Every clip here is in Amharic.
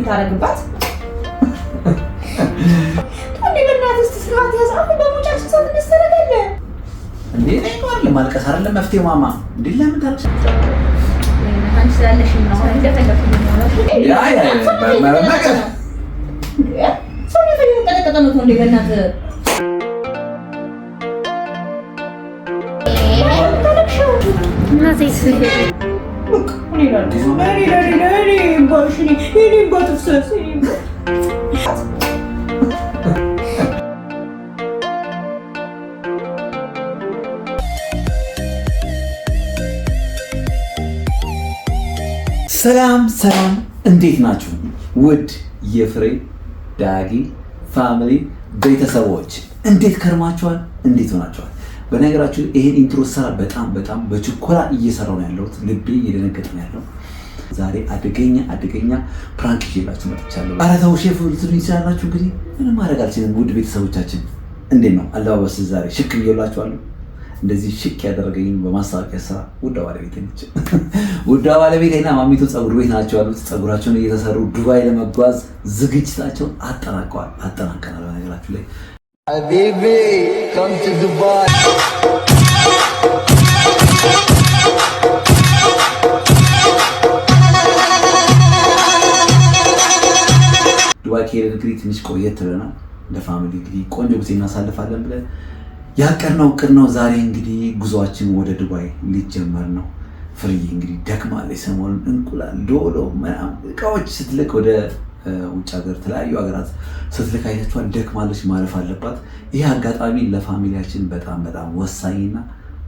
የምታደርግባት? እንዴ በእናትህ እስኪ ስርዓት ያዝ። አሁን በሙጫችን ሰዓት እንደዚህ ታደርጋለህ እንዴ? እኔ እኮ አይደለም ማልቀስ አይደለም መፍትሄው ማማ። እንዴ ለምን ታለቅሽ? አንቺ ስላለሽኝ ነው አሁን እንደፈለኩ የምሆነው። ያ ያ መረመቀ ሰው እየተንቀጠቀጠ ነው። እንዴ በእናትህ ሰላም ሰላም፣ እንዴት ናችሁ? ውድ የፍሬ ዳጊ family ቤተሰቦች እንዴት ከርማችኋል? እንዴት ሆናችኋል? በነገራችሁ ይሄን intro ስራ በጣም በጣም በችኮላ እየሰራው ነው ያለሁት። ልቤ እየደነገጠ ነው ያለው። ዛሬ አደገኛ አደገኛ prank ይዤላችሁ መጥቻለሁ። ኧረ ተው ሼፍ ልትሉኝ ትችላላችሁ። እንግዲህ ምንም ማድረግ አልችልም። ውድ ቤተሰቦቻችን እንዴት ነው አለባበስ? ዛሬ ሽክ ብዬላችኋለሁ። እንደዚህ ሽክ ያደረገኝ በማስታወቂያ ስራ ውዷ ባለቤቴ ነች። ውዷ ባለቤቴና ማሚቶ ፀጉር ቤት ናቸው ያሉት። ፀጉራቸውን እየተሰሩ ዱባይ ለመጓዝ ዝግጅታቸውን አጠናቀዋል፣ አጠናቀናል። በነገራችሁ ላይ حبيبي come to Dubai. ዱባይ ከሄድን እንግዲህ ትንሽ ቆየት ብለናል። እንደ family እንግዲህ ቆንጆ ጊዜ እናሳልፋለን ብለን ያቀድነው እቅድ ነው። ዛሬ እንግዲህ ጉዟችን ወደ ዱባይ ሊጀመር ነው። ፍርዬ እንግዲህ ደክማለች። ሰሞኑን እንቁላል፣ ዶሎ ምናምን እቃዎች ስትልክ ወደ ውጭ ሀገር ተለያዩ ሀገራት ስትልክ አይታችኋል። ደክማለች፣ ማረፍ አለባት። ይህ አጋጣሚ ለ family ያችን በጣም በጣም ወሳኝና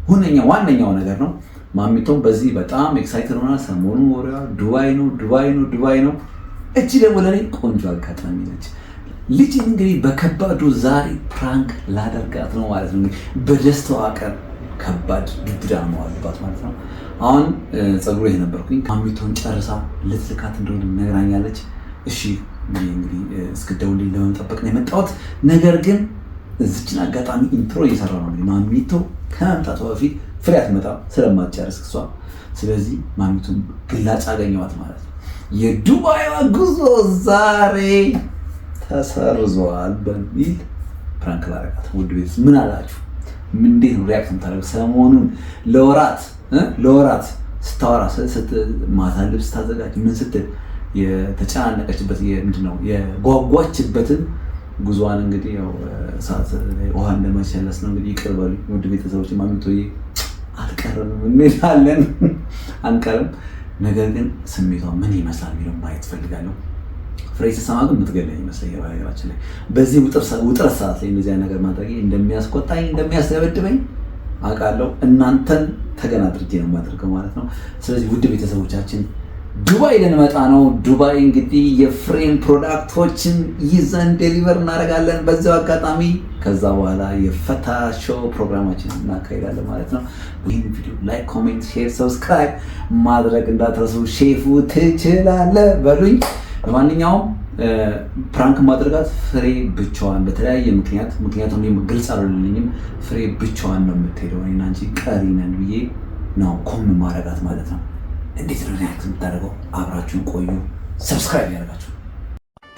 ሁነኛ ዋነኛው ነገር ነው። ማሚቶም በዚህ በጣም excited ሆና ሰሞኑን ወሬዋ ዱባይ ነው፣ ዱባይ ነው፣ ዱባይ ነው። እቺ ደግሞ ለእኔ ቆንጆ አጋጣሚ ነች። ልጅ እንግዲህ በከባዱ ዛሬ prank ላደርጋት ነው ማለት ነው። እንግዲህ በደስታዋ ቀን ከባድ ዱብዳ መዋልባት ማለት ነው። አሁን ፀጉር ቤት ነበርኩኝ። ማሚቶን ጨርሳ ልትልካት እንደሆነ ነግራኛለች። እሺ እንግዲህ እስክትደውልልኝ ለመጠበቅ ነው የመጣሁት። ነገር ግን እዚችን አጋጣሚ intro እየሰራ ነው። እንግዲህ ማሚቶ ከመምጣቷ በፊት ፍሬ አትመጣም ስለማትጨርስ እሷ። ስለዚህ ማሚቶን ግላጭ አገኘዋት ማለት ነው። የዱባይዋ ጉዞ ዛሬ ተሰርዟል በሚል prank ላደርጋት። ውድ ቤት ምን አላችሁ? እንዴት ነው react የምታደርገው? ሰሞኑን ለወራት ለወራት ስታወራ ማታ ልብስ ስታዘጋጅ ምን ስትል የተጨናነቀችበት ምንድን ነው የጓጓችበትን ጉዞዋን እንግዲህ ያው ሰዓት ውሃ እንደመቸለስ ነው እንግዲህ። ይቅር በሉኝ ውድ ቤተሰቦች፣ ማሚቶዬ አልቀርም እንሄዳለን አንቀርም። ነገር ግን ስሜቷ ምን ይመስላል የሚለው ማየት ፈልጋለሁ። ፍሬ ስሰማ ግን የምትገለኝ ይመስለኛል። በነገራችን ላይ በዚህ ውጥረት ሰዓት ላይ እንደዚህ አይነት ነገር ማድረጌ እንደሚያስቆጣኝ እንደሚያስደበድበኝ አውቃለሁ። እናንተን ተገን አድርጌ ነው የማደርገው ማለት ነው። ስለዚህ ውድ ቤተሰቦቻችን ዱባይ ልንመጣ ነው። ዱባይ እንግዲህ የፍሬን product ኦችን ይዘን deliver እናደርጋለን በዚያው አጋጣሚ። ከዛ በኋላ የፈታ show ፕሮግራማችን እናካሄዳለን ማለት ነው። ይህን ቪዲዮ like፣ comment፣ share፣ subscribe ማድረግ እንዳትረሱ። ሼፉ ትችላለህ በሉኝ። ለማንኛውም prank ማድረጋት ፍሬ ብቻዋን በተለያየ ምክንያት ምክንያቱም ግልጽ አልሆነልኝም። ፍሬ ብቻዋን ነው የምትሄደው፣ እኔና አንቺ ቀሪ ነን ብዬ ነው ኮም ማድረጋት ማለት ነው። እንዴት ነው react የምታደርገው? አብራችሁን ቆዩ። subscribe ያደርጋችሁ።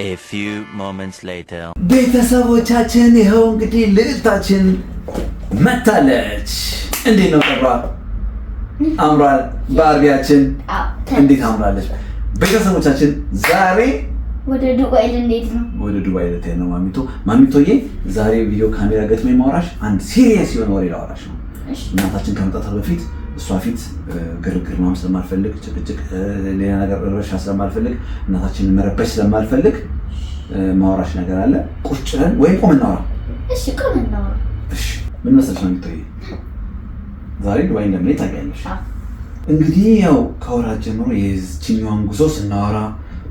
A few moments later. ቤተሰቦቻችን ይኸው እንግዲህ ልዕልታችን መታለች። እንዴት ነው ጠሯ? አምሯል። ባርቢያችን እንዴት አምራለች! ቤተሰቦቻችን ዛሬ ወደ ዱባይ ልንሄድ ነው። ወደ ዱባይ ልትሄድ ነው ማሚቶ። ማሚቶዬ ዛሬ ቪዲዮ ካሜራ ገጥሜ ማውራሽ አንድ serious የሆነ ወሬ ላወራሽ ነው። እናታችን ከመምጣቷ በፊት እሷ ፊት ግርግር ምናምን ስለማልፈልግ፣ ጭቅጭቅ፣ ሌላ ነገር ረብሻ ስለማልፈልግ፣ እናታችንን መረበሽ ስለማልፈልግ ማውራሽ ነገር አለ። ቁጭ ብለን ወይም ቆም እናውራ። እሺ ቆም እናውራ። እሺ ምን መሰለሽ ማሚቶዬ፣ ዛሬ ዱባይ እንደምንሄድ ታውቂያለሽ። እንግዲህ ያው ከወራት ጀምሮ የዚችኛዋን ጉዞ ስናወራ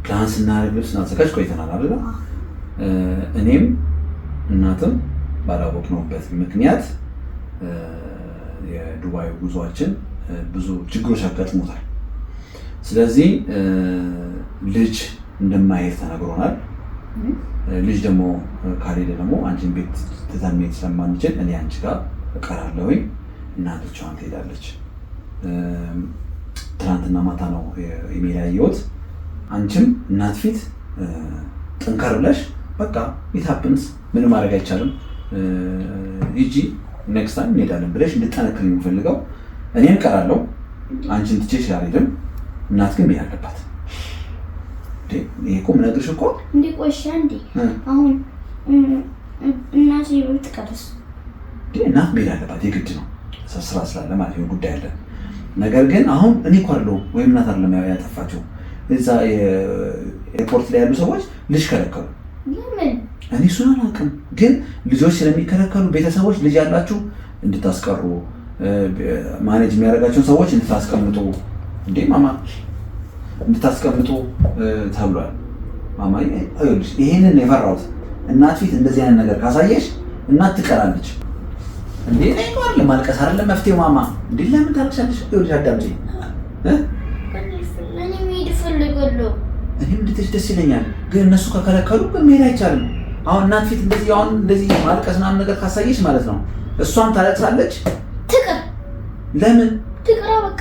ፕላን ስናደርግ ልብስ ስናዘጋጅ ቆይተናል አይደለ? እኔም እናትም ባላወቅነውበት ምክንያት የዱባይ ጉዟችን ብዙ ችግሮች አጋጥሞታል። ስለዚህ ልጅ እንደማይሄድ ተነግሮናል። ልጅ ደግሞ ካልሄደ ደግሞ አንቺን ቤት ትተን መሄድ ስለማንችል እኔ አንቺ ጋር እቀራለሁኝ፣ እናት ብቻዋን ትሄዳለች። ትናንትና ማታ ነው ኢሜል ያየሁት። አንቺም እናት ፊት ጠንከር ብለሽ በቃ it happens፣ ምንም ማድረግ አይቻልም፣ ሂጂ፣ next time እንሄዳለን ብለሽ እንድጠነክር የምፈልገው። እኔም እቀራለሁ፣ አንቺን ትቼሽ አልሄድም። እናት ግን መሄድ አለባት። እንዴ፣ ይሄ እኮ የምነግርሽ እኮ እንዴ ቆሻ እንዴ፣ አሁን እናቴ ብትቀርስ? እንዴ፣ እናት መሄድ አለባት፣ የግድ ነው፣ ስራ ስላለ ማለት ነው፣ ጉዳይ አለ። ነገር ግን አሁን እኔ እኮ አይደለሁም ወይም እናት አይደለም ያጠፋቸው፣ እዛ ኤርፖርት ላይ ያሉ ሰዎች ልጅ ከለከሉ። ለምን? እኔ እሱን አላውቅም፣ ግን ልጆች ስለሚከለከሉ ቤተሰቦች ልጅ ያላችሁ እንድታስቀሩ፣ manage የሚያደርጋቸውን ሰዎች እንድታስቀምጡ፣ እንዴ ማማ፣ እንድታስቀምጡ ተብሏል። ማማ፣ ይኸውልሽ፣ ይሄንን ነው የፈራሁት። እናት ፊት እንደዚህ አይነት ነገር ካሳየሽ እናት ትቀራለች። እንዴ፣ እኔ እኮ አይደለም፣ ማልቀስ አይደለም መፍትሄው ማማ። እንዴ፣ ለምን ታለቅሻለሽ? ይኸውልሽ፣ አዳምጪኝ እ እኔ መሄድ እፈልጋለሁ። እኔም እንድትሄጂ ደስ ይለኛል፣ ግን እነሱ ከከለከሉ ግን መሄድ አይቻልም። አሁን እናት ፊት እንደዚህ፣ አሁን እንደዚህ ማልቀስ ምናምን ነገር ካሳየሽ ማለት ነው እሷም ታለቅሳለች። ትቅር። ለምን? ትቅራ በቃ።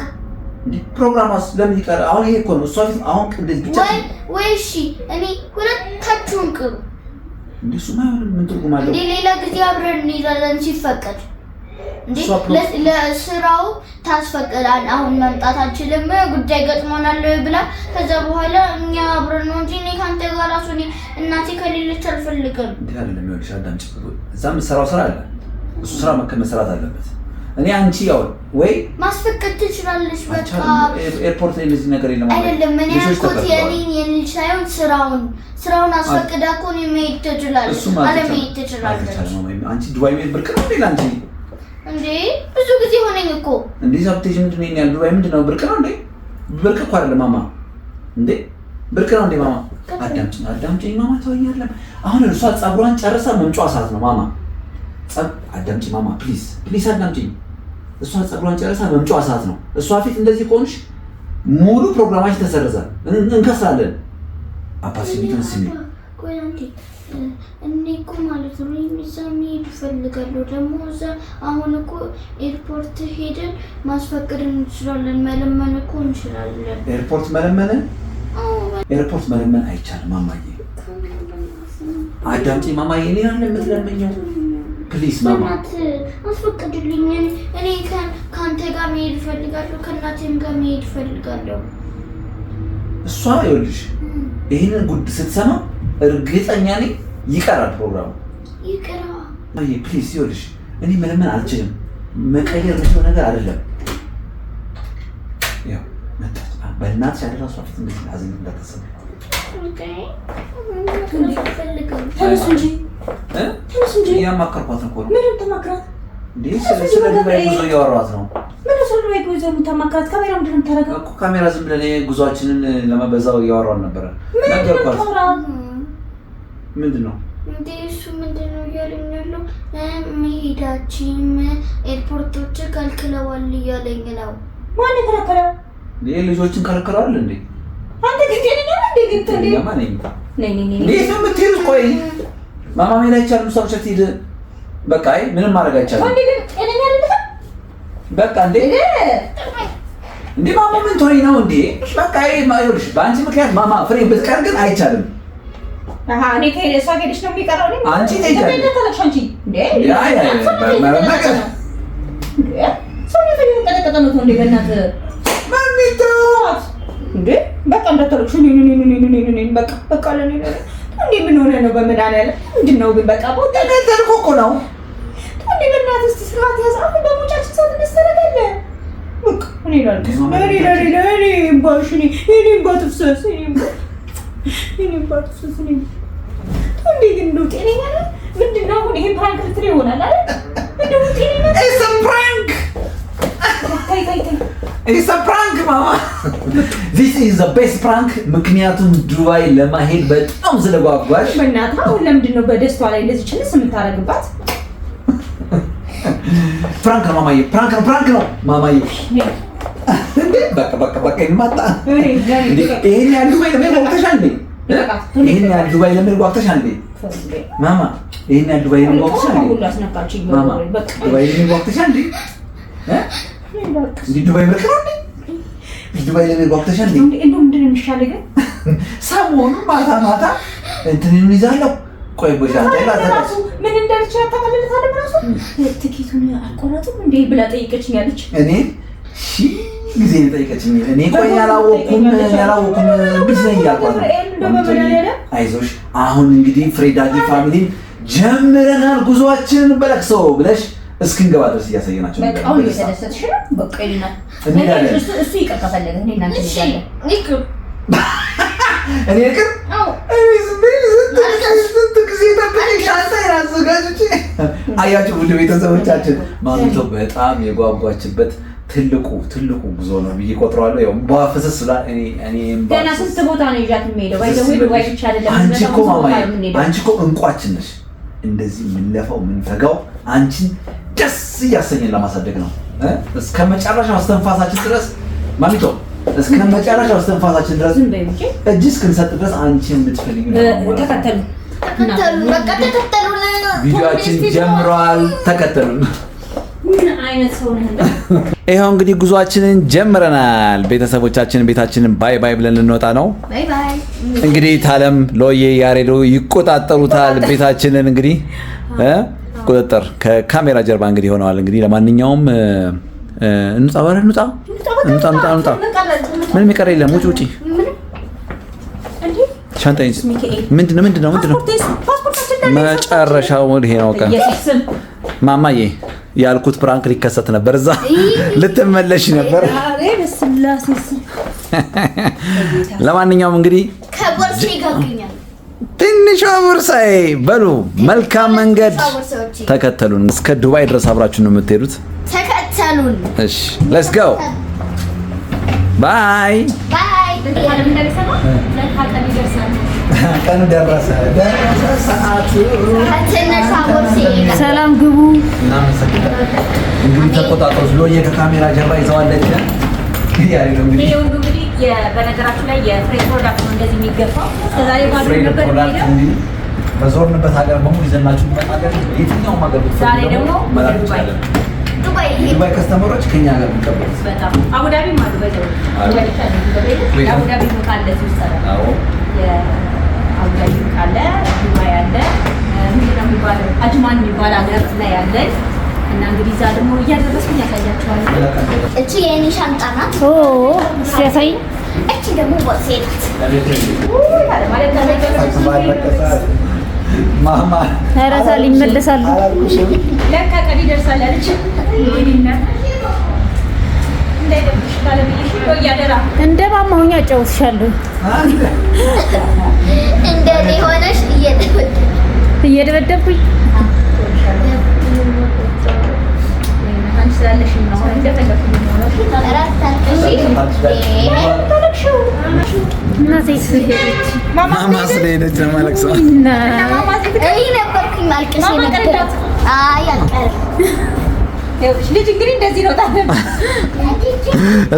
እንዴ፣ ፕሮግራሟስ ለምን ይቀር? አሁን ይሄ እኮ ነው፣ እሷ ፊት አሁን እንደዚህ ብቻ ወይ ወይ፣ እሺ እኔ ሁለታችሁን ቅሩ። እንዴ፣ እሱማ አይሆንም። ምን ትርጉም አለው? እንዴ፣ ሌላ ጊዜ አብረን እንሄዳለን ሲፈቀድ። እንዴ፣ እሷ ለስራው ታስፈቅዳል። አሁን መምጣት አልችልም ጉዳይ ገጥሞናል ብላ፣ ከዛ በኋላ እኛ አብረን ነው እንጂ እኔ ከአንተ ጋር ራሱ እኔ እናቴ ከሌለች አልፈልግም። እንዴ፣ አይደለም፣ ይኸውልሽ፣ አዳምጪ። እዛ የምትሰራው ስራ አለ። እሱ ስራ መሰራት አለበት። እኔ አንቺ ያው ወይ ማስፈቀድ ትችላለች። በቃ። አይቻልም። ኤርፖርት ላይ እንደዚህ ነገር የለም። አይደለም፣ እኔ ልጆች ያልኩት ተከልክለዋል። የኔን የልጅ ሳይሆን ስራውን አስፈቅዳ እኮ እኔ መሄድ ትችላለች። እሱም አለመሄድ ትችላለች። አልተቻለም። ማማ፣ አንቺ ዱባይ መሄድ ብርቅ ነው እንዴ ለአንቺ? እንዴ፣ ብዙ ጊዜ ሆነኝ እኮ። እንዴ፣ እዛ ብትሄጂ ምንድን ነው ይሄን ያህል ዱባይ ምንድን ነው፣ ብርቅ ነው እንዴ? ብርቅ እኮ አይደለም ማማ። እንዴ፣ ብርቅ ነው እንዴ ማማ? አዳምጪኝ፣ አዳምጪኝ ማማ፣ ተወኝ። አይደለም፣ አሁን እሷ ፀጉሯን ጨርሳ መምጫዋ ሰዓት ነው ማማ። አዳምጪኝ ማማ፣ please, please አዳምጪኝ። እሷ ፀጉሯን ጨርሳ መምጫዋ ሰዓት ነው። እሷ ፊት እንደዚህ ከሆንሽ ሙሉ ፕሮግራማችን ተሰርዛል፣ እንከስራለን። አባትሽ የሚሉትን ስሚ። ቆይ አንዴ፣ እኔ እኮ ማለት ነው እኔም እዛ መሄድ እፈልጋለሁ። ደግሞ እዛ አሁን እኮ ኤርፖርት ሄደን ማስፈቀድ እንችላለን፣ መለመን እኮ እንችላለን። ኤርፖርት መለመን አዎ። ኤርፖርት መለመን አይቻልም ማማዬ። አዳምጪኝ ማማዬ፣ እኔ አይደለም የምትለምኘው። Please ማማ። በእናትህ አስፈቅድልኝ። እኔ ከአንተ ጋር መሄድ እፈልጋለሁ፣ ከእናቴም ጋር መሄድ እፈልጋለሁ። እሷ ይኸውልሽ ይህንን ጉድ ስትሰማ እርግጠኛ ነኝ ይቀራል ፕሮግራሙ። ይቅራ። ማዬ፣ please፣ ይኸውልሽ፣ እኔ መለመን አልችልም። መቀየር የምችለው ነገር አይደለም። ያው መጣች። በእናትሽ አደራ፣ እሷ ፊት እንደዚህ ሀዘን እንዳታሰሚ። አልፈልግም። ተነሱ እንጂ። እ? ተነሱ እንጂ። እያማከርኳት እኮ ነው። ምንም ተማክራት? እንዴ፣ ስለ ዱባይ ጉዞ እያወራኋት ነው። ምን ስለ ዱባይ ጉዞ የምታማክራት? ካሜራ ምንድን ነው የምታደርገው? እኮ ካሜራ ዝም ብለን ጉዟችንን ለመበዛው እያወራን ነበረ። ምንድን ነው ነገርኳት። የምታወራው? ምንድን ነው? እንዴ፣ እሱ ምንድን ነው እያለኝ ያለው? መሄዳችን ኤርፖርቶች ከልክለዋል እያለኝ ነው። ማን የከለከለው? እንዴ፣ ልጆችን ከልክለዋል እንዴ? አንተ ግን ጤነኛ ነህ እንዴ? ግን እንዴ ጤነኛማ ነኝ። ነይ ነይ ነይ። እንዴት ነው የምትሄዱት? ቆይ ማማ፣ መሄድ አይቻልም። እሷ ብቻ ትሄድ። በቃ አይ፣ ምንም ማድረግ አይቻልም። ወንዴ ግን ጤነኛ አይደለህም? በቃ እንዴ እንዴ ማማ፣ ምን ትሆኝ ነው እንዴ? በቃ አይ፣ ይኸውልሽ፣ በአንቺ ምክንያት ማማ ፍሬ ብትቀር ግን አይቻልም። አሃ፣ እኔ ከሄደ እሷ ከሄደች ነው የሚቀረው። እኔ አንቺ ትሄጃለሽ። ለምን ታለቅሽ አንቺ? እንዴ። አይ አይ ነገር እንዴ፣ ሰው ነው የቀጠቀጠ ነው እንዴ? በእናትህ። ማሚቶ። እንዴ፣ በቃ እንዳታለቅሽ። እኔ እኔ እኔ እኔ እኔ እኔ በቃ በቃ ለኔ ለኔ እንዴ፣ ምን ሆነ ነው? በመድኃኒዓለም ምንድን ነው ግን? በቃ ቦታ ተልኮ እኮ ነው። እንዴ፣ በእናትህ እስኪ ስርዓት ያዝ። አሁን በሙጫችን ሰዓት እንሰረጋለን። በቃ እኔ ላልቅስ። እኔ ለኔ ለኔ እምባሽ እኔ እኔ እምባ ትፍሰስ፣ እኔ እምባ እኔ እምባ ትፍሰስ። እኔ እንዴ ግን እንደው ጤነኛ ነህ? ምንድን ነው አሁን ይሄ prank ልትል ይሆናል አይደል? እንደው ጤነኛ ነህ? It's a prank. ተይ ተይ ተይ። It's a prank ማማ። This is the best prank፣ ምክንያቱም ዱባይ ለማሄድ በጣም ስለጓጓሽ። በእናትህ፣ አሁን ለምንድን ነው በደስታዋ ላይ እንደዚህ ችልስ የምታደርግባት? Prank ነው ማማዬ፣ prank ነው፣ prank ነው ማማዬ። እንዴ፣ በቃ በቃ በቃ ይማጣ እንዴ፣ ይሄን ያህል ዱባይ ለመሄድ ጓጉተሻል እንዴ? ይሄን ያህል ዱባይ ለመሄድ ጓጉተሻል እንዴ ማማ? ይሄን ያህል ዱባይ ለመሄድ ጓጉተሻል እንዴ? ሁሉ አስነካችኝ። ማማ፣ በቃ። ዱባይ ለመሄድ ጓጉተሻል እንዴ? እ? እንዴ፣ ዱባይ ብርቅ ነው እንዴ? ዱባይ ለመሄድ ጓጉተሻል እንዴ? እንደው ምንድን ነው የሚሻለው ግን? ሰሞኑን ማታ ማታ እንትንን ይዛለሁ። ቆይ በሻንጣ ራሱ ምን እንዳለች ታውቃለህ? ራሱ ትኬቱን አልቆረጡም እንዴ ብላ ጠይቀችኛለች። እኔ ሺህ ጊዜ ጠይቀችኝ። እኔ ቆይ ያላወኩም ያላወኩም busy ነኝ እያልኳት ነው። አይዞሽ አሁን እንግዲህ ፍሬዳጊ family ጀምረናል ጉዞአችንን በለቅሶ ብለሽ እስክንገባ ድረስ እያሳየናቸው በቃ አሁን እየተደሰትሽ ነው። በቃ ይልና እንሄዳለን። እሱ ይቅር ከፈለገ እኔ እናንተ እንሄዳለን። እኔ ይቅር ስንት ጊዜ ጠብቄ ሻንጣዬን አዘጋጅቼ። አያችሁ ውድ ቤተሰቦቻችን ማሚቶ በጣም የጓጓችበት ትልቁ ትልቁ ጉዞ ነው ብዬ ቆጥረዋለሁ። ያው እምባ ፍስስ ብላ እኔ እምባ ገና ስንት ቦታ ነው ይዣት የምሄደው? By the way ዱባይ ብቻ አይደለም። አንቺ እኮ ብዙ ቦታ ማማዬ ነው የምንሄደው። አንቺ እኮ እንቋችን ነሽ። እንደዚህ የምንለፋው የምንፈጋው አንቺን ደስ እያሰኘን ለማሳደግ ነው እ እስከ መጨረሻው እስትንፋሳችን ድረስ ማሚቶ፣ እስከ መጨረሻው እስትንፋሳችን ድረስ ዝም በይ እንጂ። እጅ እስክንሰጥ ድረስ አንቺ የምትፈልጊው ነገር ማሟላት ነው። ተከተሉ። ተከተሉ፣ በቃ ተከተሉን። ቪዲዮአችን ጀምረዋል። ተከተሉን። ምን አይነት ሰው ነህ እንደው? ይኸው እንግዲህ ጉዟችንን ጀምረናል። ቤተሰቦቻችንን ቤታችንን bye bye ብለን ልንወጣ ነው። Bye bye። እንግዲህ ታለም ሎዬ ያሬዶ ይቆጣጠሩታል ቤታችንን። እንግዲህ ቁጥጥር ከካሜራ ጀርባ እንግዲህ ሆነዋል። እንግዲህ ለማንኛውም እንውጣ፣ ኧረ እንውጣ፣ እንውጣ፣ እንውጣ፣ እንውጣ። ምንም የቀረ የለም። ውጭ ውጪ። ሻንጣዬን ምንድን ነው ምንድን ነው ምንድን ነው? መጨረሻው ይሄ ነው። ቀን ማማዬ ያልኩት prank ሊከሰት ነበር። እዛ ልትመለሽ ነበር። ለማንኛውም እንግዲህ ከቦርሴ ጋር እገኛለሁ። ትንሿ ቦርሳዬ በሉ መልካም መንገድ። ተከተሉን። እስከ ዱባይ ድረስ አብራችሁ ነው የምትሄዱት። ተከተሉን። እሺ let's go, bye። Bye። ቀኑ ደረሰ ደረሰ ሰዓቱ። ከትንሿ ቦርሴ ጋር። ሰላም ግቡ። እናመሰግናለን። እንግዲህ ተቆጣጠሩ። ሎዬ ከካሜራ ጀርባ ይዘዋለች። ያሬ ነው እንግዲህ። ይሄ ሁሉ እንግዲህ በነገራችሁ ላይ የፍሬ product ነው እንደዚህ የሚገፋው። እስከዛሬ ባዶ ፍሬ ነበር product የሚሄደው። እንግዲህ በዞርንበት ሀገር በሙሉ ይዘናችሁ እንመጣለን። የትኛውም ሀገር ብትፈልጉ ዛሬ ደግሞ መላክ ዱባይ። እንችላለን። ዱባይ። የዱባይ customer ኦች ከኛ ጋር የሚቀበሉት። በጣም አቡዳቢም አሉ። በዛው አሉ። ዱባይ ብቻ ነው ገብርኤል። አቡዳቢ ካለ እዚህ ውስጥ አለ። የአቡዳቢ ካለ ዱባይ አለ። ምንድን ነው የሚባለው አጅማን የሚባል ሀገር ላይ አለን እና እንግዲህ እዛ ደግሞ እያደረስኩኝ ያሳያቸዋለሁ። እቺ የኔ ሻንጣ ናት። እስኪ ያሳይ። እቺ ደግሞ ቦርሴ ናት። ማለት ማማ ኧረ ሳል ይመለሳሉ። አላልኩሽም? ለካ ቀን ይደርሳል አለች። እንዳይደብርሽ ባለብዬሽ እያደራ እንደ ማማ ሆኜ አጫውትሻለሁ። እንደኔ ሆነሽ እየደበደብሽ እየደበደብኩኝ። አንቺ ስላለሽ ነው እንደፈለኩ ነው። ኧረ አታልቅሺ። እናቴ ስለሄደች። ማማ ስለሄደች ነው የማለቅሰው። እና እኔ ነበርኩኝ ማልቀስ የነበረው። አይ አልቀርም። ይኸውልሽ ልጅ እንግዲህ እንደዚህ ነው ታዲያ።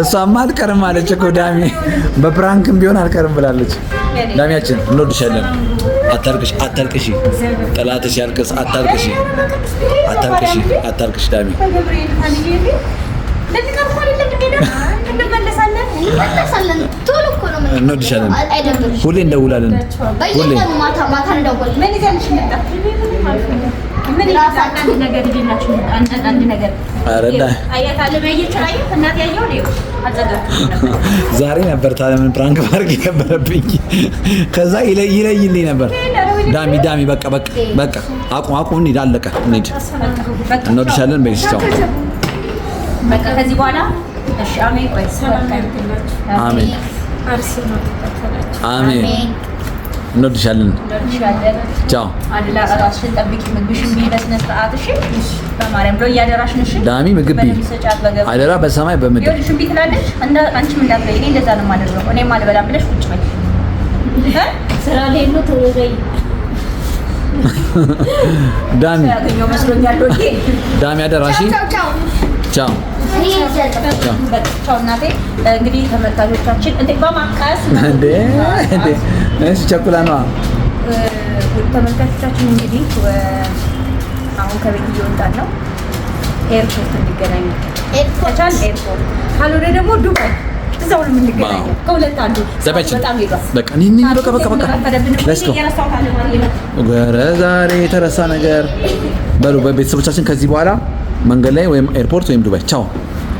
እሷማ አልቀርም አለች እኮ ዳሚ፣ በ prank ም ቢሆን አልቀርም ብላለች። ዳሚያችን እንወድሻለን። አታልቅሽ፣ አታልቅሽ፣ ጠላትሽ ያልቅስ። አታልቅሽ፣ አታልቅሽ፣ አታልቅሽ ዳሚ። በገብርኤል ታንዬ ለዚህ ቀን አይደለም እንሄዳለን፣ እንመለሳለን። እንመለሳለን። ቶሎ እኮ ነው የምንመለሰው። እንወድሻለን። አይደብርሽም። ሁሌ እንደውላለን። ሁሌ። በየቀኑ ማታ ማታ እንደውል። ምን ይዘንሽ መጣ? ምን ይዘን አንድ ነገር ይዤላችሁ መጣ። አንድ አንድ ነገር ኧረ አያት አለ ያየችው አየት እናት ያየው ነው አልዘጋችሁም ነበር። ዛሬ ነበር ታለምን prank ማድረግ የነበረብኝ። ከዛ ይለይልኝ ነበር። ዳሚ ዳሚ፣ በቃ በቃ በቃ፣ አቁም አቁም፣ እንሂድ፣ አለቀ፣ እንሂድ። እንወድሻለን። በይ ቻው። በቃ ከዚህ በኋላ እሺ፣ አሜን። ቆይ አሜን አሜን። እንወድሻለን። እንወድሻለን። ቻው። አድላ ራስሽን ጠብቂ፣ ምግብሽን ብይ በስነ ስርዓት እሺ። በማርያም ብሎ እያደራሽ ነው እሺ። ዳሚ ምግብ ብይ። በደንብ ስጫት በገብ አደራ በሰማይ በምድር። ይኸውልሽ እምቢ ትላለች። እንዳ አንቺም እንዳትበይ፣ እኔ እንደዛ ነው የማደርገው። እኔም አልበላም ብለሽ ቁጭ በይ እ ስራ ላይ ነው ቶሎ በይ። ዳሚ ያገኘው መስሎኛል። Okay። ዳሚ አደራ እሺ። ቻው ቻው። ቻው። እኔ ይዣለሁ። በቃ ቻው እናቴ። እንግዲህ ተመልካቾቻችን እንዴ በማቀስ እንዴ እንዴ፣ እሺ ቸኩላ ነዋ። ውድ ተመልካቾቻችን እንግዲህ አሁን ከቤት እየወጣን ነው። ኤርፖርት እንገናኝ ኤርፖርት። ከቻል ኤርፖርት፣ ካልሆነ ደግሞ ዱባይ። እዛው ነው የምንገናኘው። ከሁለት አንዱ። ዘበችን በጣም ሄዷል። በቃ እኔ እኔ በቃ በቃ በቃ let's go። ኧረ ዛሬ የተረሳ ነገር በሉ በቤተሰቦቻችን ከዚህ በኋላ መንገድ ላይ ወይም ኤርፖርት ወይም ዱባይ። ቻው።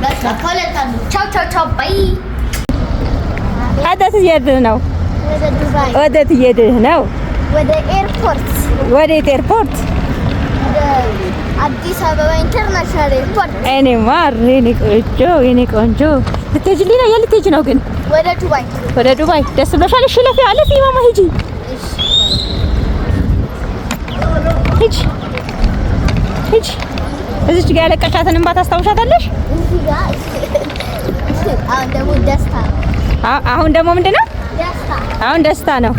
በቃ ከሁለት አንዱ። ቻው ቻው ቻው፣ bye። ወዴት እየሄድህ ነው? ወደ ዱባይ። ወዴት እየሄድህ ነው? ወደ ኤርፖርት። ወዴት ኤርፖርት? ወደ አዲስ አበባ International Airport። እኔ ማር፣ የኔ ቆንጆ፣ የኔ ቆንጆ፣ ልትሄጂልኝ ነው? የት ልትሄጂ ነው ግን? ወደ ዱባይ። ወደ ዱባይ። ደስ ብሎሻል? እሺ ለፊ አለፊ ማማ፣ ሂጂ ሂጂ ሂጂ። እዚች ጋር ያለቀሻትን እንባ ታስታውሻታለሽ? እዚህ ጋር አሁን ደግሞ ደስታ። አሁን ደግሞ ምንድን ነው? ደስታ። አሁን ደስታ ነው።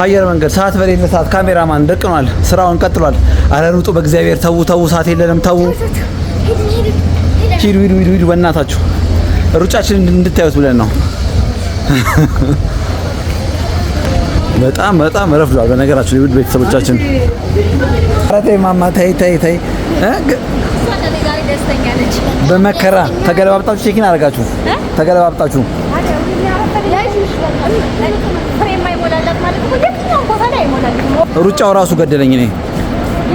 አየር መንገድ ሰዓት በሌለ ሰዓት ካሜራማን ደቅኗል። ስራውን ቀጥሏል። አረ ሩጡ፣ በእግዚአብሔር ተዉ ተዉ፣ ሰዓት የለንም ተዉ። ሂዱ ሂዱ ሂዱ ሂዱ፣ በእናታችሁ ሩጫችንን እንድታዩት ብለን ነው። በጣም በጣም ረፍዷል። በነገራችሁ ላይ ውድ ቤተሰቦቻችን፣ ኧረ ተይ ማማ፣ ተይ ተይ ተይ በመከራ ተገለባብጣችሁ check-in አደረጋችሁ፣ ተገለባብጣችሁ። ፍሬ የማይሞላላት ማለት እኮ የትኛውም ቦታ ላይ አይሞላልም። ሩጫው ራሱ ገደለኝ። እኔ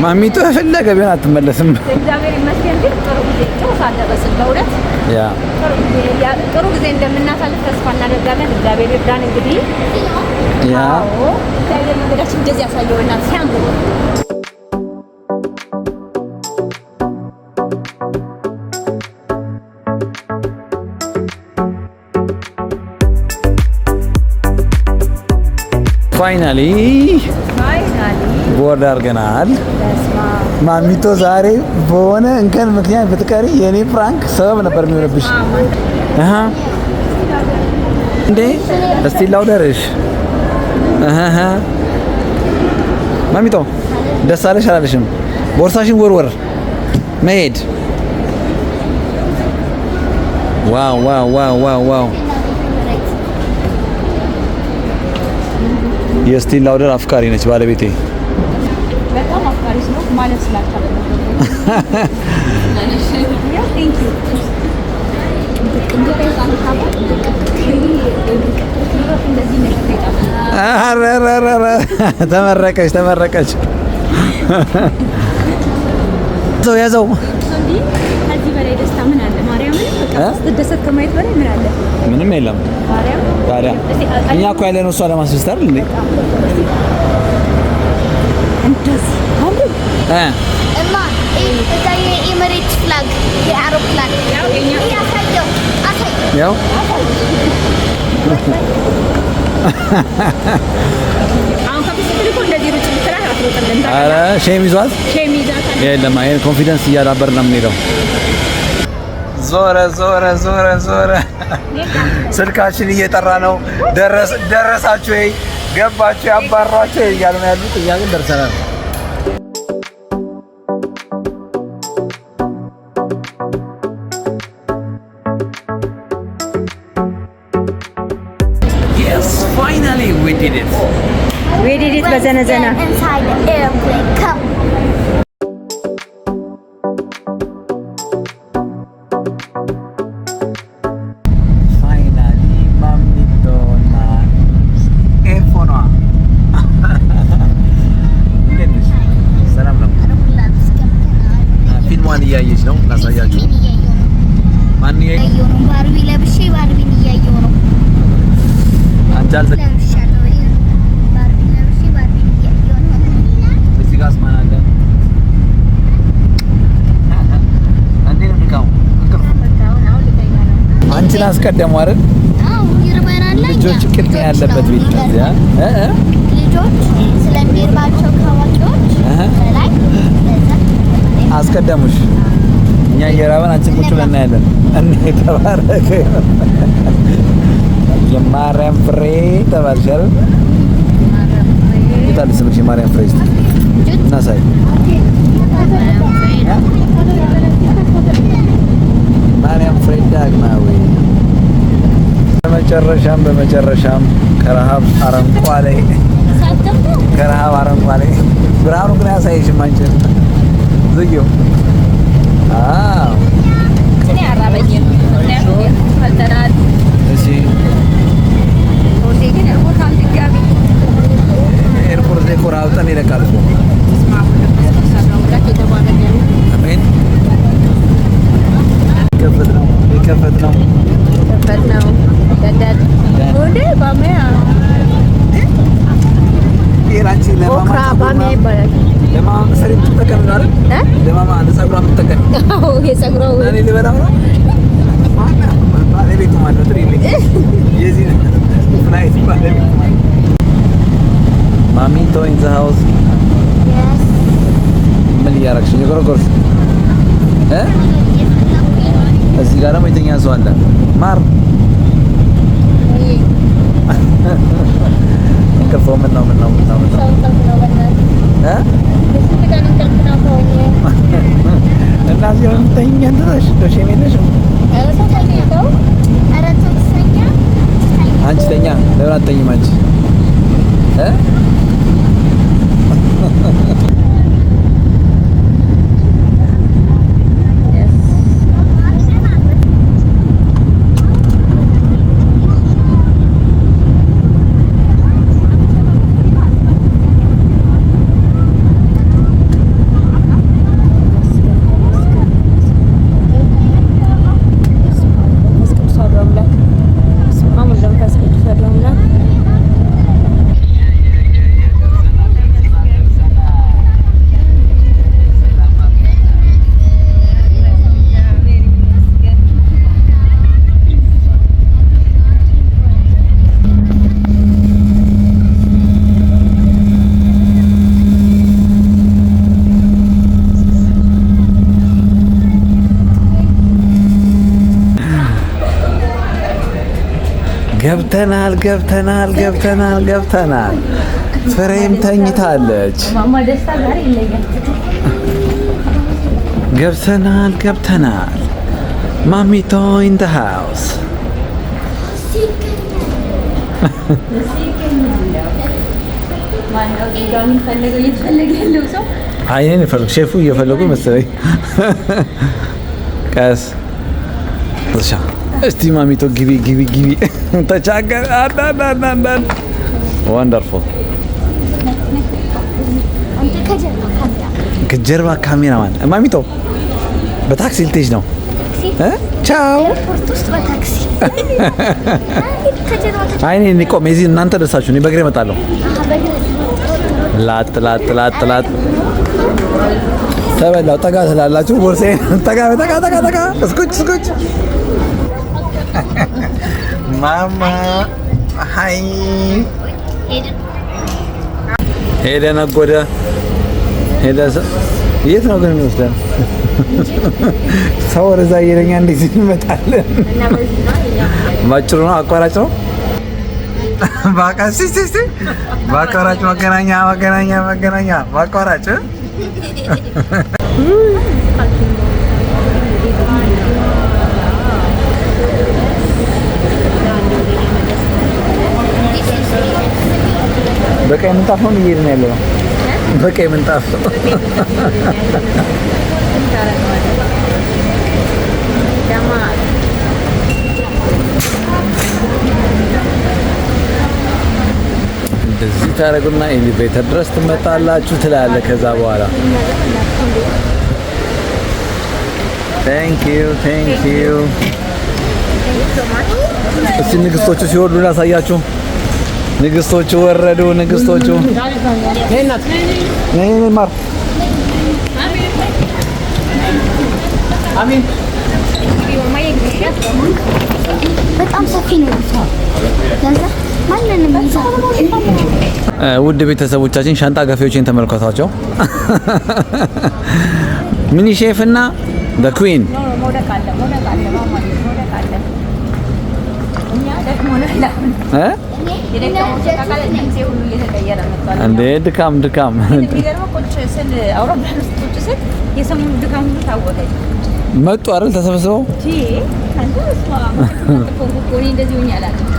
ማሚቱ የፈለገ ቢሆን አትመለስም። እግዚአብሔር ይመስገን ግን ጥሩ ጊዜ፣ ጥሩ ሰዓት ደረስን። በእውነት ጥሩ ጊዜ እንደምናሳልፍ ተስፋ እናደርጋለን። እግዚአብሔር ይርዳን እንግዲህ። አዎ፣ እግዚአብሔር መንገዳችን እንደዚህ ያሳየውና ሲያምር። Finally board አድርገናል። ማሚቶ ዛሬ በሆነ እንከን ምክንያት ብትቀሪ የኔ prank ሰበብ ነበር የሚሆንብሽ። አሃ እንዴ፣ እስቲ ላውደርሽ። አሃ ማሚቶ ደስ አለሽ አላለሽም? ቦርሳሽን ወርወር መሄድ። Wow wow wow wow wow! የስቲል ላውደር አፍቃሪ ነች ባለቤቴ። በጣም አፍቃሪ ስለሆንኩ ማለት ስላልቻለ ነው። Thank you። ኧረ ኧረ ኧረ፣ ተመረቀች ተመረቀች። ያዘው ያዘው። ከዚህ በላይ ደስታ ምን አለ? ማርያምን በቃ ስትደሰት ከማየት በላይ ምን አለ? ምንም የለም። ማርያም። ታዲያ እኛ እኮ ያለነው እሷ ለማስደሰት አይደል እንዴ? እንደዚህ አምሮ እማ፣ እዛ የኤሚሬትስ flag፣ የአውሮፕላን ይሄ አሳየው አሳየው። ያው። አሁን ከፊት ስትል እኮ እንደዚህ ሩጭ ብትላት አትሮጥልም። ኧረ shame ይዟት Shame ይዛታል። የለም፣ ይሄን confidence እያዳበርን ነው የምንሄደው። ዞረ ዞረ ዞረ ዞረ። ስልካችን እየጠራ ነው። ደረሳችሁ ወይ ገባችሁ ያባሯችሁ እያሉ ነው ያሉት። እኛ ግን ደርሰናል። Yes, finally we did it. We did it በዘነዘና። Let's get inside the airplane. Come. Finally ማሚቶና earphone ኗ እንዴት ነሽ? ሰላም ነው? አውሮፕላን ውስጥ ገብተናል። ፊልሟን እያየች ነው። ላሳያችሁ። ፊልሜን እያየሁ ነው። ማን እያየሁ ነው። ባርቢ ለብሼ ባርቢን እያየሁ ነው። አንቺ አልተ ለብሻለሁ። ባርቢ ለብሼ ባርቢን እያየሁ ነው። እዚህ ጋርስ ማን አለ? እንዴት ነው ድካሙ? እንቅልፍ አንቺን አስቀደሙ አይደል? አዎ፣ ይርበናል። እኛ። ልጆች ቅድሚያ ልጆች ያለበት ነው ቤት ነው እዚያ። እ እ ልጆች ስለሚርባቸው ከአዋቂዎች በላይ ለዛ አስቀደሙሽ። እኛ እየራበን አንቺን ቁጭ ብለን እናያለን። እኔ ተባረከ የማርያም ፍሬ ተባልሽ አይደል? የት አለ ስምሽ? የማርያም ፍሬ እስኪ እናሳይ። ማርያም ፍሬ ዳግማዊ። በመጨረሻም በመጨረሻም ከረሃብ አረንቋ ላይ፣ ከረሃብ አረንቋ ላይ። ብርሃኑ ግን አያሳይሽም አንቺን፣ ዝጊው። አዎ። እኔ አራበኝም፣ ምክንያቱም በልተናል። ወንዴ ግን እርቦታል ድጋሚ። ኤርፖርት ላይ እኮ ረሀብ ጠን ይለቃል እኮ። በስመ አብ ወወልድ ወመንፈስ ቅዱስ አሐዱ አምላክ የተባረከ ይሁን። አሜን። ሊከፈት ነው፣ ሊከፈት ነው። ከፈት ነው ደንደን ወንዴ ባሚያ። ይሄ ላንቺ ለማማ Okra ባሚያ ይባላል። ለማማ መሰለኝ የምትጠቀሚው ነው አይደል? እ? ለማማ ለፀጉሯ የምትጠቀሚው። አዎ፣ የፀጉሯ። እኔ ልበላው ነው። ማነው ባለቤቱ? ማነው? ጥሪልኝ። የዚህ flight ባለቤቱ ማነው? ማሚቶ in the house። ምን እያደረግሽ ነው? የጎረጎርሽ እ? እዚህ ጋር ደግሞ የተኛ ሰው አለ። ማር እንቅልፎ ምን ነው፣ ምን ነው፣ ምን ነው፣ ምን ነው? ሰው እንቅልፍ ነው በእናትህ። እ? የስንት ቀን እንቅልፍ ነው ተወኝ። እና እዚህ ነው የምትተኚኝ? አንተ ነሽ እንደው shame የለሽም? ኧረ ሰው ተኝተው። ኧረ ተው ትተኛ። አንቺ ተኛ። ለምን አትተኝም አንቺ እ? መንፈስ ቅዱስ አሐዱ አምላክ። በስመ አብ ወወልድ ወመንፈስ ቅዱስ አሐዱ አምላክ። ገብተናል፣ ገብተናል፣ ገብተናል፣ ገብተናል። ፍሬም ተኝታለች። ማማ ደስታ ዛሬ ይለያል። ገብተናል፣ ገብተናል። ማሚቶ in the house። እዚህ ይገኛለሁ። ማነው እዚህ ጋር የሚፈለገው? እየተፈለገ ያለው ሰው? አይኔን ይፈልግ ሼፉ እየፈለጉ መሰለኝ። ቀስ እሻ እስቲ ማሚቶ ግቢ፣ ግቢ፣ ግቢ። ተቻገር አዳዳዳዳድ wonderful። አንተ ከጀርባ ካሜራ። ከጀርባ ካሜራማን ማሚቶ በታክሲ ልትሄጂ ነው እ? ቻው። ኤርፖርት ውስጥ በታክሲ ከጀርባ። አይ እኔ ቆሜ እዚህ እናንተ ደርሳችሁ እኔ በእግሬ እመጣለሁ። ላጥ ላጥ ላጥ ላጥ ተበላው። ጠጋ ስላላችሁ ቦርሳዬን ጠጋ ጠጋ ጠጋ ጠጋ እስኩች እስኩች። ማማ hi። ሄደ ነጎደ ሄደ። የት ነው ግን የሚወስደን? ሰው ወደዛ እየሄደኛ እንዴት እንመጣለን? ባጭሩ ነው፣ አቋራጭ ነው። በቃ እስቲ እስቲ እስቲ በአቋራጭ መገናኛ፣ መገናኛ፣ መገናኛ በአቋራጭ እ? በቀይ ምንጣፍ ነው እየሄድን ያለ ነው። በቀይ ምንጣፍ። እንደዚህ ታደርጉና elevator ድረስ ትመጣላችሁ ትላለህ። ከዛ በኋላ thank you, thank you። እስቲ ንግስቶቹ ሲወርዱ ላሳያችሁ። ንግስቶቹ ወረዱ። ንግስቶቹ ነይ እናት፣ ነይ ነይ ማር። አሜን። በጣም ሰፊ ነው። ለዛ ማንንም ይዛል። ውድ ቤተሰቦቻችን ሻንጣ ገፊዎችን ተመልከቷቸው። Mini chef እና the queen። መውደቅ አለ፣ መውደቅ አለ፣ ማማ መውደቅ አለ። እኛ ደክሞናል አሁን። እ? የደከመው ሰው ታውቃለህ፣ ድምፄ ሁሉ እየተቀየረ መጥቷል። እንዴ ድካም ድካም። የሚገርመው ቁጭ ስል አውሮፕላን ውስጥ ቁጭ ስል የሰሞኑ ድካም ሁሉ ታወቀኝ። መጡ አይደል ተሰብስበው? ቺ አንተ በስመ አብ እኮ እኔ እንደዚህ ሆኜ አላውቅም።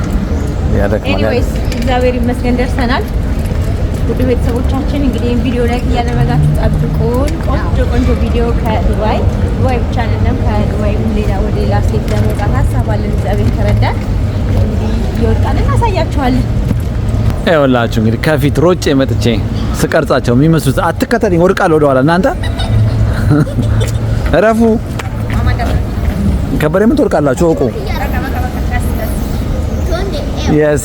ያደክማል። Anyways እግዚአብሔር ይመስገን ደርሰናል። ውድ ቤተሰቦቻችን እንግዲህ ይህን ቪዲዮ like እያደረጋችሁ ጠብቁን። ቆንጆ ቆንጆ ቪዲዮ ከዱባይ፣ ዱባይ ብቻ አይደለም፣ ከዱባይ ሌላ ወደ ሌላ state ለመውጣት ሀሳብ አለን። እግዚአብሔር ከረዳን እንግዲህ እየወጣን እናሳያችኋለን። ይኸውላችሁ እንግዲህ ከፊት ሮጬ መጥቼ ስቀርጻቸው የሚመስሉት፣ አትከተለኝ፣ ወድቃለሁ ወደኋላ። እናንተ እረፉ። ከበደ ምን ትወድቃላችሁ? እወቁ። Yes.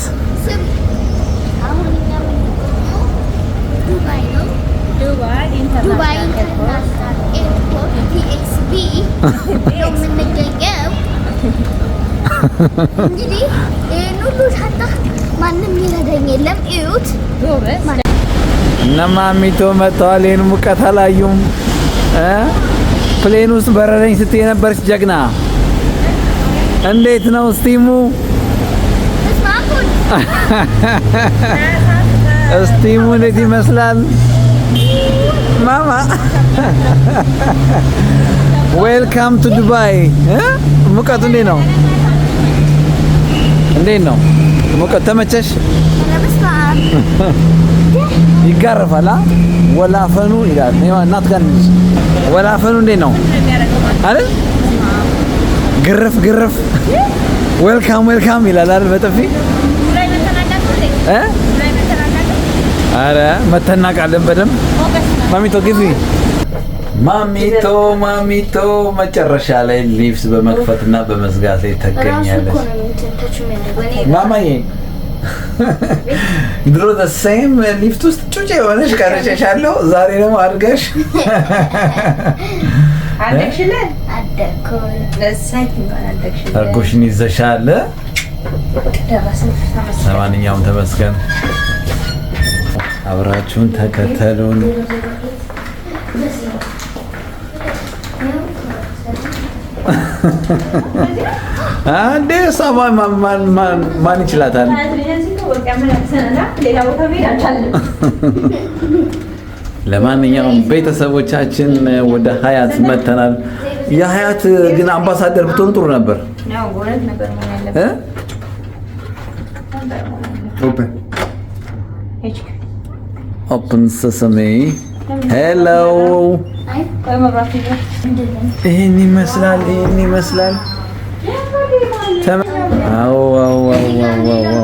አሁን እኛ የምንገኘው ዱባይ ነው። ዱባይ ዱባይ International Airport። International Airport DXB ነው የምንገኘው። እንግዲህ ይህን ሁሉ ሻንጣ ማንም ይረዳኝ የለም። እዩት። ጎበዝ። እነ ማሚቶ መጥተዋል። ይህን ሙቀት አላዩም እ plane ውስጥ በረረኝ ስትይ የነበረች ጀግና፣ እንዴት ነው steam ኡ? በስመ አብ ወልድ። Steam ኡ እንዴት ይመስላል? ማማ፣ welcome to Dubai እ? ሙቀቱ እንዴት ነው? እንዴት ነው ሙቀት? ተመቸሽ? ኧረ በስመ አብ። ይጋረፋል። አ ወላፈኑ ይላል። እናት ጋር እንሂድ። ወላፈኑ እንዴት ነው አይደል? ግርፍ ግርፍ፣ welcome welcome ይላል አይደል? በጥፊ እ ኧረ መተናቃለን በደንብ። ማሚቶ ግቢ። ማሚቶ፣ ማሚቶ መጨረሻ ላይ ሊፍት በመክፈትና በመዝጋት ላይ ራሱ እኮ ተገኛለች። ነው እንትን touch የሚያደርገው። እኔ ማማዬ፣ ድሮ same ሊፍት ውስጥ ጩጬ የሆነሽ ቀርጬሻለሁ። ዛሬ ደግሞ አድገሽ። አደግሽልን። አደግኩኝ። እሰይ፣ እንኳን አደግሽልን። እርጎሽን ይዘሻል። ደረስን። ተመስገን። ለማንኛውም ተመስገን። አብራችሁን ተከተሉን። በዚህ ነው። አንዴ እሷ ማን ማን ማን ማን ይችላታል? ሌላ ቦታ መሄድ አልቻልንም። ለማንኛውም ቤተሰቦቻችን ወደ ሀያት መተናል። የሀያት ግን አምባሳደር ብትሆኑ ጥሩ ነበር። ነው፣ እውነት ነበር መሆን ያለበት። እ? ነበር መሆን ያለበት። Open. ሄጅክ። Open sesame, hello. አይ። ቆይ፣ መብራቱ ይበር። ይህን ይመስላል። ይህን ይመስላል። አዎ አዎ አዎ አዎ አዎ። ሌላ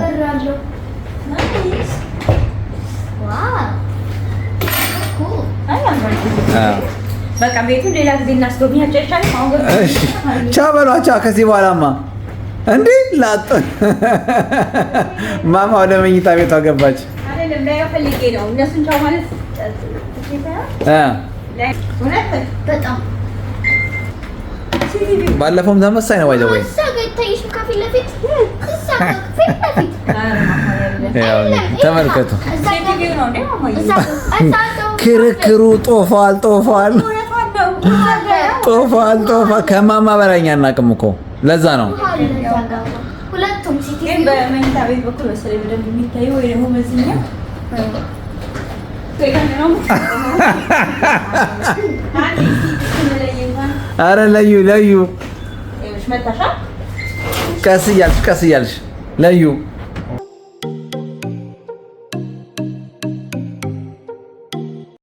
wow, cool. አይ፣ ያምራል። በቃ ቤቱን ሌላ ጊዜ እናስጎብኛቸው ይሻላል። አሁን ገብተን እሺ፣ ቻው በሏቸው። ከዚህ በኋላማ እንዴ ላጥ ማማ ወደ መኝታ ቤቷ ገባች። አይደለም፣ ላየው ፈልጌ ነው። እነሱን ቻው ማለት ትቼ ሳይሆን እውነት። በጣም። ባለፈውም ተመሳይ ነው ባይዘ ወይ። እዛ ጋር ይታይሽም? ከፊት ለፊት፣ እዛ ጋር ፊት ለፊት። ያው ተመልከቱ። እዛ ጋር። CCTV ነው እንዴ ማማዬ? እዛ ጋር፣ እዛ ጋር። ክርክሩ ጦፏል፣ ጦፏል፣ እውነቷን ነው። እዛ ጋር ነው። ጦፏል፣ ጦፏል። ከማማ በላይ እኛ አናውቅም እኮ፣ ለዛ ነው። አለ እዛ ጋር ሁለቱም ግን CCTV። በመኝታ ቤት በኩል መሰለኝ በደንብ የሚታየው፣ ወይ ደግሞ በዚህኛው ወይ ካሜራው። አንድ እስኪ እንኳን። አረ ለዩ፣ ለዩ። ይኸውልሽ መታሻ። ቀስ እያልሽ፣ ቀስ እያልሽ ለዩ።